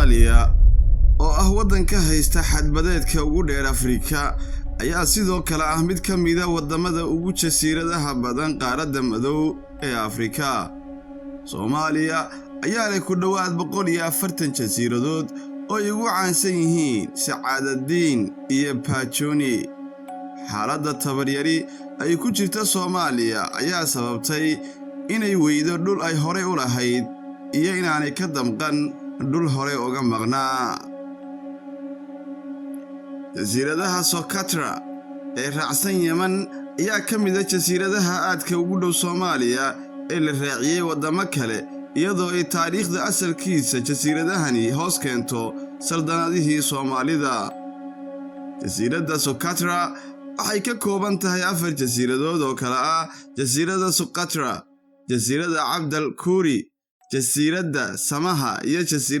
Soomaaliya oo ah waddanka haysta xadbadeedka ugu dheer Afrika ayaa sidoo kale ah mid ka mida waddamada ugu jasiiradaha badan qaaradda madow ee Afrika. Soomaaliya ayaa leh ku dhowaad 140 jasiiradood oo ay ugu caansan yihiin Sacaadadiin iyo Baajooni. Xaaladda tabaryari ay ku jirta Soomaaliya ayaa sababtay inay weydo dhul ay horay u lahayd iyo inaanay ka damqan dhul hore uga maqnaa. Jasiiradaha Sokatra ee raacsan Yeman ayaa ka mid ah jasiiradaha aadka ugu dhow Soomaaliya ee la raaciyey waddamo kale, iyadoo ay taariikhda asalkiisa jasiiradahani hoos keento saldanadihii Soomaalida. Jasiiradda Sokatra waxay ka kooban tahay afar jasiiradood oo kala ah Jasiiradda Soqatra, Jasiiradda Cabdal Kuuri, Jasiiradda Samaha iyo Jasiiradda